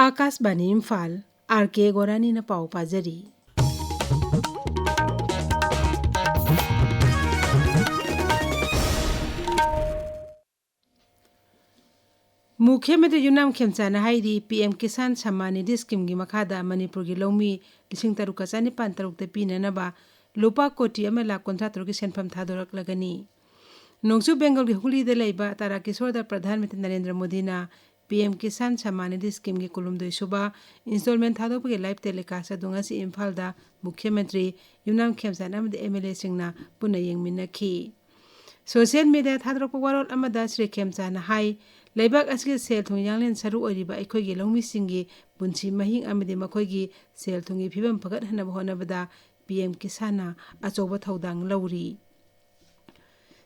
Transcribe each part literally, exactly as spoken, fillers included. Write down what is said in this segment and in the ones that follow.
ꯑꯥꯀꯥꯁꯕꯥꯅꯤ Imphal, R ꯀꯦ ꯒꯣꯔꯥꯅꯤꯅ ꯄꯥꯎ ꯄꯥꯖꯔꯤ꯫ ꯃꯨꯈ꯭ꯌ ꯃꯟꯇ꯭ꯔꯤ ꯌꯨꯝꯅꯥꯝ ꯈꯦꯝꯆꯥꯟꯅ ꯍꯥꯏꯔꯤ, ꯄꯤ ꯑꯦꯝ ꯀꯤꯁꯥꯟ ꯁꯝꯃꯥꯟ ꯅꯤꯙꯤ ꯁ꯭ꯀꯤꯝꯒꯤ ꯃꯈꯥꯗ ꯃꯅꯤꯄꯨꯔꯒꯤ ꯂꯧꯃꯤ ꯂꯤꯁꯤꯡ ꯇꯔꯨꯛꯀ ꯆꯥꯅꯤꯄꯥꯟ ꯇꯔꯨꯛꯇ ꯄꯤꯅꯅꯕ ꯂꯨꯄꯥ ꯀꯣꯇꯤ ꯑꯃ ꯂꯥꯈ ꯀꯨꯟꯊ꯭ꯔꯥ ꯇꯔꯨꯛꯀꯤ ꯁꯦꯟꯐꯝ ꯊꯥꯗꯣꯔꯛꯂꯒꯅꯤ꯫ ꯅꯣꯡꯆꯨꯞ ꯕꯦꯡꯒꯜꯒꯤ ꯍꯨꯒꯂꯤꯗ ꯂꯩꯕ ꯇꯥꯔꯥꯀꯤꯁꯣꯔꯗ ꯄ꯭ꯔꯙꯥꯟ ꯃꯟꯇ꯭ꯔꯤ ꯅꯔꯦꯟꯗ꯭ꯔ ꯃꯣꯗꯤꯅ ꯄꯤ ꯑꯦꯝ ꯀꯤꯁꯥꯟ ꯁꯝꯃꯥꯟ ꯅꯤꯙꯤ ꯁ꯭ꯀꯤꯝꯒꯤ ꯀꯨꯟꯍꯨꯝꯗꯣꯏ ꯁꯨꯕ ꯏꯟꯁꯇꯣꯜꯃꯦꯟ ꯊꯥꯗꯣꯛꯄꯒꯤ ꯂꯥꯏꯚ ꯇꯦꯂꯤꯀꯥꯁ ꯑꯗꯨ ꯉꯁꯤ ꯏꯝꯐꯥꯜꯗ ꯃꯨꯈ꯭ꯌ ꯃꯟꯇ꯭ꯔꯤ ꯌꯨꯝꯅꯥꯝ ꯈꯦꯝꯆꯥꯟ ꯑꯃꯗꯤ ꯑꯦꯝ ꯑꯦꯜ ꯑꯦꯁꯤꯡꯅ ꯄꯨꯟꯅ ꯌꯦꯡꯃꯤꯟꯅꯈꯤ꯫ ꯁꯣꯁꯤꯌꯦꯜ ꯃꯤꯗꯤꯌꯥ ꯊꯥꯗꯣꯔꯛꯄ ꯋꯥꯔꯣꯜ ꯑꯃꯗ ꯁ꯭ꯔꯤ ꯈꯦꯝꯆꯥꯟꯅ ꯍꯥꯏ, ꯂꯩꯕꯥꯛ ꯑꯁꯤꯒꯤ ꯁꯦꯜ ꯊꯨꯝ ꯌꯥꯡꯂꯦꯟ ꯁꯔꯨ ꯑꯣꯏꯔꯤꯕ ꯑꯩꯈꯣꯏꯒꯤ ꯂꯧꯃꯤꯁꯤꯡꯒꯤ ꯄꯨꯟꯁꯤ ꯃꯍꯤꯡ ꯑꯃꯗꯤ ꯃꯈꯣꯏꯒꯤ ꯁꯦꯜ ꯊꯨꯝꯒꯤ ꯐꯤꯕꯝ ꯐꯒꯠꯍꯟꯅꯕ ꯍꯣꯠꯅꯕꯗ ꯄꯤ ꯑꯦꯝ ꯀꯤꯁꯥꯟꯅ ꯑꯆꯧꯕ ꯊꯧꯗꯥꯡ ꯂꯧꯔꯤ꯫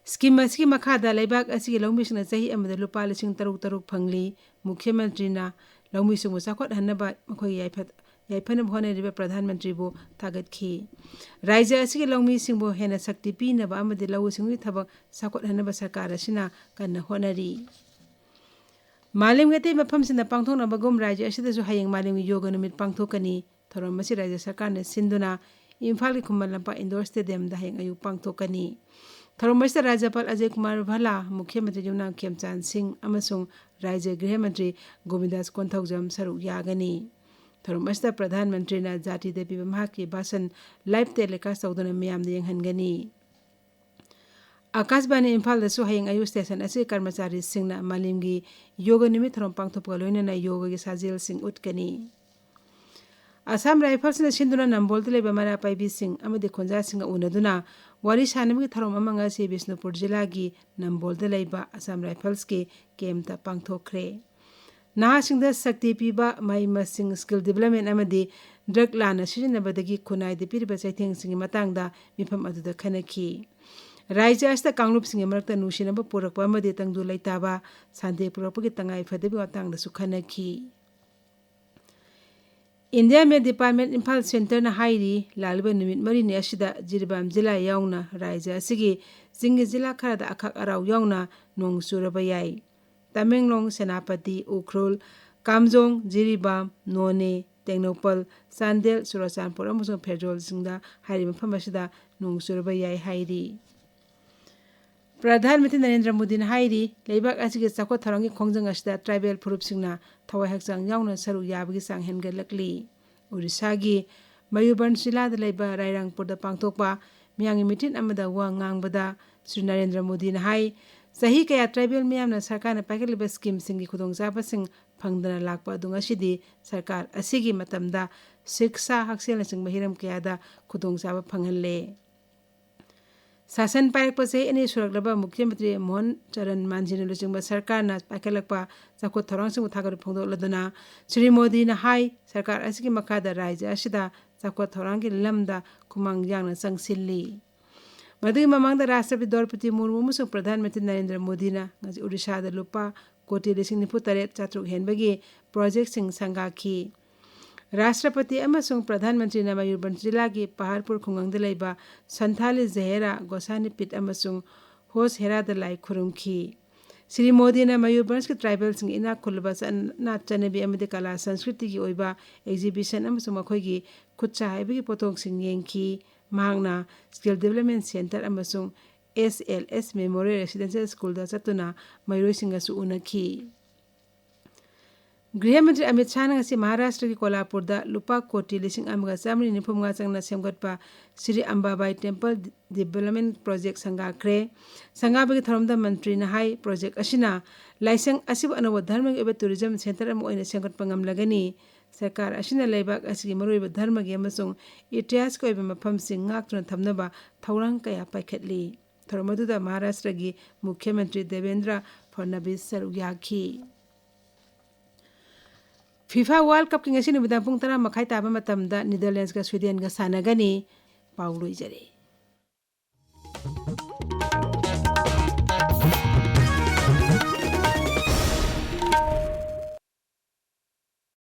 ꯁ꯭ꯀꯤꯝ ꯑꯁꯤꯒꯤ ꯃꯈꯥꯗ ꯂꯩꯕꯥꯛ ꯑꯁꯤꯒꯤ ꯂꯧꯃꯤꯁꯤꯡꯅ ꯆꯍꯤ ꯑꯃꯗ ꯂꯨꯄꯥ ꯂꯤꯁꯤꯡ ꯇꯔꯨꯛ ꯇꯔꯨꯛ ꯐꯪꯂꯤ꯫ ꯃꯨꯈ꯭ꯌ ꯃꯟꯇ꯭ꯔꯤꯅ ꯂꯧꯃꯤꯁꯤꯡꯕꯨ ꯆꯥꯎꯈꯠꯍꯟꯅꯕ ꯃꯈꯣꯏꯒꯤ ꯌꯥꯏꯐ-, ꯌꯥꯏꯐꯅꯕ ꯍꯣꯠꯅꯔꯤꯕ ꯄ꯭ꯔꯙꯥꯟ ꯃꯟꯇ꯭ꯔꯤꯕꯨ ꯊꯥꯒꯠꯈꯤ꯫ ꯔꯥꯖ꯭ꯌ ꯑꯁꯤꯒꯤ ꯂꯧꯃꯤꯁꯤꯡꯕꯨ ꯍꯦꯟꯅ ꯁꯛꯇꯤ ꯄꯤꯅꯕ ꯑꯃꯗꯤ ꯂꯧꯎ ꯁꯤꯡꯎꯒꯤ ꯊꯕꯛ ꯆꯥꯎꯈꯠꯍꯟꯅꯕ ꯁꯔꯀꯥꯔ ꯑꯁꯤꯅ ꯀꯟꯅ ꯍꯣꯠꯅꯔꯤ꯫ ꯃꯥꯂꯦꯝꯒꯤ ꯑꯇꯩ ꯃꯐꯝꯁꯤꯡꯗ ꯄꯥꯡꯊꯣꯛꯅꯕꯒꯨꯝ ꯔꯥꯖ꯭ꯌ ꯑꯁꯤꯗꯁꯨ ꯍꯌꯦꯡ ꯃꯥꯂꯦꯝꯒꯤ ꯌꯣꯒ ꯅꯨꯃꯤꯠ ꯄꯥꯡꯊꯣꯛꯀꯅꯤ꯫ ꯊꯧꯔꯝ ꯑꯁꯤ ꯔꯥꯖ꯭ꯌ ꯁꯔꯀꯥꯔꯅ ꯁꯤꯟꯗꯨꯅ ꯏꯝꯐꯥꯜꯒꯤ ꯈꯨꯃꯟ ꯂꯝꯄꯥꯛ ꯏꯟꯗꯣꯔ ꯁ꯭ꯇꯦꯗꯤꯌꯝꯗ ꯍꯌꯦꯡ ꯑꯌꯨꯛ ꯄꯥꯡꯊꯣꯛꯀꯅꯤ꯫ ꯊꯧꯔꯝ ꯑꯁꯤꯗ ꯔꯥꯖ꯭ꯌꯄꯥꯜ ꯑꯖꯌ ꯀꯨꯃꯥꯔ ꯚꯜꯂꯥ, ꯃꯨꯈ꯭ꯌ ꯃꯟꯇ꯭ꯔꯤ ꯌꯨꯝꯅꯥꯝ ꯈꯦꯝꯆꯥꯟ ꯁꯤꯡ ꯑꯃꯁꯨꯡ ꯔꯥꯖ꯭ꯌ ꯒ꯭ꯔꯤꯍ ꯃꯟꯇ꯭ꯔꯤ ꯒꯣꯕꯤꯟꯗꯥꯁ ꯀꯣꯟꯊꯧꯖꯝ ꯁꯔꯨꯛ ꯌꯥꯒꯅꯤ꯫ ꯊꯧꯔꯝ ꯑꯁꯤꯗ ꯄ꯭ꯔꯙꯥꯟ ꯃꯟꯇ꯭ꯔꯤꯅ ꯖꯥꯇꯤꯗ ꯄꯤꯕ ꯃꯍꯥꯛꯀꯤ ꯚꯥꯁꯟ ꯂꯥꯏꯚ ꯇꯦꯂꯤꯀꯥꯁ ꯇꯧꯗꯨꯅ ꯃꯤꯌꯥꯝꯗ ꯌꯦꯡꯍꯟꯒꯅꯤ꯫ ꯑꯥꯀꯥꯁꯕꯥꯅꯤ ꯏꯝꯐꯥꯜꯗꯁꯨ ꯍꯌꯦꯡ ꯑꯌꯨꯛ ꯁ꯭ꯇꯦꯁꯟ ꯑꯁꯤꯒꯤ ꯀꯔꯃꯆꯥꯔꯤꯁꯤꯡꯅ ꯃꯥꯂꯦꯝꯒꯤ ꯌꯣꯒ ꯅꯨꯃꯤꯠ ꯊꯧꯔꯝ ꯄꯥꯡꯊꯣꯛꯄꯒ ꯂꯣꯏꯅꯅ ꯌꯣꯒꯒꯤ ꯁꯥꯖꯦꯜꯁꯤꯡ ꯎꯠꯀꯅꯤ꯫ ꯑꯁꯥꯝ ꯔꯥꯏꯐꯜꯁꯅ ꯁꯤꯟꯗꯨꯅ ꯅꯝꯕꯣꯜꯗ ꯂꯩꯕ ꯃꯩꯔꯥ ꯄꯥꯏꯕꯤꯁꯤꯡ ꯑꯃꯗꯤ ꯈꯣꯟꯖꯥꯁꯤꯡꯒ ꯎꯅꯗꯨꯅ ꯋꯥꯔꯤ ꯁꯥꯅꯕꯒꯤ ꯊꯧꯔꯝ ꯑꯃ ꯉꯁꯤ ꯕꯤꯁꯅꯨꯄꯨꯔ ꯖꯤꯂꯥꯒꯤ ꯅꯝꯕꯣꯜꯗ ꯂꯩꯕ ꯑꯁꯥꯝ ꯔꯥꯏꯐꯜꯁꯀꯤ ꯀꯦꯝꯞꯇ ꯄꯥꯡꯊꯣꯛꯈ꯭ꯔꯦ꯫ ꯅꯍꯥꯁꯤꯡꯗ ꯁꯛꯇꯤ ꯄꯤꯕ, ꯃꯍꯩ ꯃꯁꯤꯡ, ꯁ꯭ꯀꯤꯜ ꯗꯤꯕꯂꯞꯃꯦꯟ ꯑꯃꯗꯤ ꯗ꯭ꯔꯒ ꯂꯥꯟꯅ ꯁꯤꯖꯤꯟꯅꯕꯗꯒꯤ ꯈꯨꯟꯅꯥꯏꯗ ꯄꯤꯔꯤꯕ ꯆꯩꯊꯦꯡꯁꯤꯡꯒꯤ ꯃꯇꯥꯡꯗ ꯃꯤꯐꯝ ꯑꯗꯨꯗ ꯈꯟꯅꯈꯤ꯫ ꯔꯥꯖ꯭ꯌ ꯑꯁꯤꯗ ꯀꯥꯡꯂꯨꯞꯁꯤꯡꯒꯤ ꯃꯔꯛꯇ ꯅꯨꯡꯁꯤꯅꯕ ꯄꯨꯔꯛꯄ ꯑꯃꯗꯤ ꯇꯪꯗꯨ ꯂꯩꯇꯥꯕ ꯁꯥꯟꯇꯤ ꯄꯨꯔꯛꯄꯒꯤ ꯇꯉꯥꯏ ꯐꯗꯕꯒꯤ ꯃꯇꯥꯡꯗꯁꯨ ꯈꯟꯅꯈꯤ꯫ ꯏꯟꯗꯤꯌꯥ ꯃꯦꯠ ꯗꯤꯄꯥꯔꯠꯃꯦꯟ ꯏꯝꯐꯥꯜ ꯁꯦꯟꯇꯔꯅ ꯍꯥꯏꯔꯤ, ꯂꯥꯛꯂꯤꯕ ꯅꯨꯃꯤꯠ ꯃꯔꯤꯅꯤ ꯑꯁꯤꯗ ꯖꯤꯔꯤꯕꯥꯝ ꯖꯤꯂꯥ ꯌꯥꯎꯅ ꯔꯥꯖ꯭ꯌ ꯑꯁꯤꯒꯤ ꯆꯤꯡꯒꯤ ꯖꯤꯂꯥ ꯈꯔꯗ ꯑꯈꯥꯛ ꯑꯔꯥꯎ ꯌꯥꯎꯅ ꯅꯣꯡ ꯆꯨꯔꯕ ꯌꯥꯏ꯫ ꯇꯃꯦꯡꯂꯣꯡ, ꯁꯦꯅꯥꯄꯇꯤ, ꯎꯈ꯭ꯔꯨꯜ, ꯀꯥꯝꯖꯣꯡ, ꯖꯤꯔꯤꯕꯥꯝ, ꯅꯣꯅꯦ, ꯇꯦꯡꯅꯧꯄꯜ, ꯆꯥꯟꯗꯦꯜ, ꯆꯨꯔꯆꯥꯟꯄꯨꯔ ꯑꯃꯁꯨꯡ ꯐꯦꯔꯖꯣꯜꯁꯤꯡꯗ ꯍꯥꯏꯔꯤꯕ ꯃꯐꯝ ꯑꯁꯤꯗ ꯅꯣꯡ ꯆꯨꯔꯕ ꯌꯥꯏ ꯍꯥꯏꯔꯤ꯫ ꯄ꯭ꯔꯙꯥꯟ ꯃꯟꯇ꯭ꯔꯤ ꯅꯔꯦꯟꯗ꯭ꯔ ꯃꯣꯗꯤꯅ ꯍꯥꯏꯔꯤ, ꯂꯩꯕꯥꯛ ꯑꯁꯤꯒꯤ ꯆꯥꯎꯈꯠ ꯊꯧꯔꯥꯡꯒꯤ ꯈꯣꯡꯖꯪ ꯑꯁꯤꯗ ꯇ꯭ꯔꯥꯏꯕꯦꯜ ꯐꯨꯔꯨꯞꯁꯤꯡꯅ ꯊꯋꯥꯏ ꯍꯛꯆꯥꯡ ꯌꯥꯎꯅ ꯁꯔꯨꯛ ꯌꯥꯕꯒꯤ ꯆꯥꯡ ꯍꯦꯟꯒꯠꯂꯛꯂꯤ꯫ ꯑꯣꯔꯤꯁꯥꯒꯤ ꯃꯌꯨꯔꯚꯟꯖ ꯖꯤꯂꯥꯗ ꯂꯩꯕ ꯔꯥꯏꯔꯪꯄꯨꯔꯗ ꯄꯥꯡꯊꯣꯛꯄ ꯃꯤꯌꯥꯝꯒꯤ ꯃꯤꯇꯤꯟ ꯑꯃꯗ ꯋꯥ ꯉꯥꯡꯕꯗ ꯁ꯭ꯔꯤ ꯅꯔꯦꯟꯗ꯭ꯔ ꯃꯣꯗꯤꯅ ꯍꯥꯏ, ꯆꯍꯤ ꯀꯌꯥ ꯇ꯭ꯔꯥꯏꯕꯦꯜ ꯃꯤꯌꯥꯝꯅ ꯁꯔꯀꯥꯔꯅ ꯄꯥꯏꯈꯠꯂꯤꯕ ꯁ꯭ꯀꯤꯝꯁꯤꯡꯒꯤ ꯈꯨꯗꯣꯡꯆꯥꯕꯁꯤꯡ ꯐꯪꯗꯅ ꯂꯥꯛꯄ ꯑꯗꯨ ꯉꯁꯤꯗꯤ ꯁꯔꯀꯥꯔ ꯑꯁꯤꯒꯤ ꯃꯇꯝꯗ ꯁꯤꯛꯁꯥ, ꯍꯛꯁꯦꯜꯅꯆꯤꯡꯕ ꯍꯤꯔꯝ ꯀꯌꯥꯗ ꯈꯨꯗꯣꯡꯆꯥꯕ ꯐꯪꯍꯜꯂꯦ꯫ ꯁꯥꯁꯟ ꯄꯥꯏꯔꯛꯄ ꯆꯍꯤ ꯑꯅꯤ ꯁꯨꯔꯛꯂꯕ ꯃꯨꯈ꯭ꯌ ꯃꯟꯇ꯭ꯔꯤ ꯃꯣꯍꯟ ꯆꯔꯟ ꯃꯥꯟꯖꯤꯅ ꯂꯨꯆꯤꯡꯕ ꯁꯔꯀꯥꯔꯅ ꯄꯥꯏꯈꯠꯂꯛꯄ ꯆꯥꯎꯈꯠ ꯊꯧꯔꯥꯡꯁꯤꯡꯕꯨ ꯊꯥꯒꯠꯄ ꯐꯣꯡꯗꯣꯛꯂꯗꯨꯅ ꯁ꯭ꯔꯤ ꯃꯣꯗꯤꯅ ꯍꯥꯏ, ꯁꯔꯀꯥꯔ ꯑꯁꯤꯒꯤ ꯃꯈꯥꯗ ꯔꯥꯖ꯭ꯌ ꯑꯁꯤꯗ ꯆꯥꯎꯈꯠ ꯊꯧꯔꯥꯡꯒꯤ ꯂꯝꯗ ꯈꯨꯃꯥꯡ ꯌꯥꯡꯅ ꯆꯪꯁꯤꯜꯂꯤ꯫ ꯃꯗꯨꯒꯤ ꯃꯃꯥꯡꯗ ꯔꯥꯁꯇ꯭ꯔꯄꯇꯤ ꯗ꯭ꯔꯧꯄꯗꯤ ꯃꯨꯔꯃꯨ ꯑꯃꯁꯨꯡ ꯄ꯭ꯔꯙꯥꯟ ꯃꯟꯇ꯭ꯔꯤ ꯅꯔꯦꯟꯗ꯭ꯔ ꯃꯣꯗꯤꯅ ꯉꯁꯤ ꯑꯣꯔꯤꯁꯥꯗ ꯂꯨꯄꯥ ꯀꯣꯇꯤ ꯂꯤꯁꯤꯡ ꯅꯤꯐꯨ ꯇꯔꯦꯠ ꯆꯥꯇ꯭ꯔꯨꯛ ꯍꯦꯟꯕꯒꯤ ꯄ꯭ꯔꯣꯖꯦꯛꯁꯤꯡ ꯁꯪꯒꯥꯈꯤ꯫ ꯔꯥꯁꯇ꯭ꯔꯄꯇꯤ ꯑꯃꯁꯨꯡ ꯄ꯭ꯔꯙꯥꯟ ꯃꯟꯇ꯭ꯔꯤꯅ ꯃꯌꯨꯔꯚꯟꯖ ꯖꯤꯂꯥꯒꯤ ꯄꯍꯥꯔꯄꯨꯔ ꯈꯨꯡꯒꯪꯗ ꯂꯩꯕ ꯁꯟꯊꯥꯂꯤ ꯖꯍꯦꯔꯥ, ꯒꯣꯁꯥꯅꯤ ꯄꯤꯠ ꯑꯃꯁꯨꯡ ꯍꯣꯁ ꯍꯦꯔꯥꯗ ꯂꯥꯏ ꯈꯨꯔꯨꯝꯈꯤ꯫ ꯁ꯭ꯔꯤ ꯃꯣꯗꯤꯅ ꯃꯌꯨꯔꯚꯟꯖꯀꯤ ꯇ꯭ꯔꯥꯏꯕꯦꯜꯁꯤꯡꯒꯤ ꯏꯅꯥꯛ ꯈꯨꯜꯂꯕ ꯆꯠꯅ ꯆꯠꯅꯕꯤ ꯑꯃꯗꯤ ꯀꯂꯥ ꯁꯪꯁꯀ꯭ꯔꯤꯇꯤꯒꯤ ꯑꯣꯏꯕ ꯑꯦꯛꯖꯤꯕꯤꯁꯟ ꯑꯃꯁꯨꯡ ꯃꯈꯣꯏꯒꯤ ꯈꯨꯠꯁꯥ ꯍꯩꯕꯒꯤ ꯄꯣꯠꯊꯣꯛꯁꯤꯡ ꯌꯦꯡꯈꯤ꯫ ꯃꯍꯥꯛꯅ ꯁ꯭ꯀꯤꯜ ꯗꯤꯕꯦꯂꯞꯃꯦꯟ ꯁꯦꯟꯇꯔ ꯑꯃꯁꯨꯡ ꯑꯦꯁ ꯑꯦꯜ ꯑꯦꯁ ꯃꯦꯃꯣꯔꯤꯌꯦꯜ ꯔꯦꯁꯤꯗꯦꯟꯁꯤꯌꯦꯜ ꯁ꯭ꯀꯨꯜꯗ ꯆꯠꯇꯨꯅ ꯃꯍꯩꯔꯣꯏꯁꯤꯡꯒꯁꯨ ꯎꯅꯈꯤ꯫ ꯒ꯭ꯔꯤꯍ ꯃꯟꯇ꯭ꯔꯤ ꯑꯃꯤꯠ ꯁꯥꯍꯅ ꯉꯁꯤ ꯃꯍꯥꯔꯥꯁꯇ꯭ꯔꯒꯤ ꯀꯣꯂꯥꯄꯨꯔꯗ ꯂꯨꯄꯥ ꯀꯣꯇꯤ ꯂꯤꯁꯤꯡ ꯑꯃꯒ ꯆꯥꯃꯔꯤ ꯅꯤꯐꯨ ꯃꯉꯥ ꯆꯪꯅ ꯁꯦꯝꯒꯠꯄ ꯁ꯭ꯔꯤ ꯑꯝꯕꯥꯕꯥꯏ ꯇꯦꯝꯄꯜ ꯗꯤꯕꯦꯂꯞꯃꯦꯟ ꯄ꯭ꯔꯣꯖꯦꯛ ꯁꯪꯒꯥꯈ꯭ꯔꯦ꯫ ꯁꯪꯒꯥꯕꯒꯤ ꯊꯧꯔꯝꯗ ꯃꯟꯇ꯭ꯔꯤꯅ ꯍꯥꯏ, ꯄ꯭ꯔꯣꯖꯦꯛ ꯑꯁꯤꯅ ꯂꯥꯏꯁꯪ ꯑꯁꯤꯕꯨ ꯑꯅꯧꯕ ꯙꯔꯃꯒꯤ ꯑꯣꯏꯕ ꯇꯨꯔꯤꯖꯝ ꯁꯦꯟꯇꯔ ꯑꯃ ꯑꯣꯏꯅ ꯁꯦꯝꯒꯠꯄ ꯉꯝꯂꯒꯅꯤ꯫ ꯁꯔꯀꯥꯔ ꯑꯁꯤꯅ ꯂꯩꯕꯥꯛ ꯑꯁꯤꯒꯤ ꯃꯔꯨꯑꯣꯏꯕ ꯙꯔꯃꯒꯤ ꯑꯃꯁꯨꯡ ꯏꯇꯤꯍꯥꯁꯀꯤ ꯑꯣꯏꯕ ꯃꯐꯝꯁꯤꯡ ꯉꯥꯛꯇꯨꯅ ꯊꯝꯅꯕ ꯊꯧꯔꯥꯡ ꯀꯌꯥ ꯄꯥꯏꯈꯠꯂꯤ꯫ ꯊꯧꯔꯝ ꯑꯗꯨꯗ ꯃꯍꯥꯔꯥꯁꯇ꯭ꯔꯒꯤ ꯃꯨꯈ꯭ꯌ ꯃꯟꯇ꯭ꯔꯤ ꯗꯦꯕꯦꯟꯗ꯭ꯔ ꯐꯗꯅꯕꯤꯁ ꯁꯔꯨꯛ ꯌꯥꯈꯤ꯫ ꯐꯤꯐꯥ ꯋꯥꯔꯜ ꯀꯞꯀꯤ ꯉꯁꯤ ꯅꯨꯃꯤꯗꯥꯡ ꯄꯨꯡ ꯇꯔꯥ ꯃꯈꯥꯏ ꯇꯥꯕ ꯃꯇꯝꯗ ꯅꯦꯗꯔꯂꯦꯟꯁꯀ ꯁ꯭ꯋꯤꯗꯦꯟꯒ ꯁꯥꯟꯅꯒꯅꯤ꯫ ꯄꯥꯎ ꯂꯣꯏꯖꯔꯦ꯫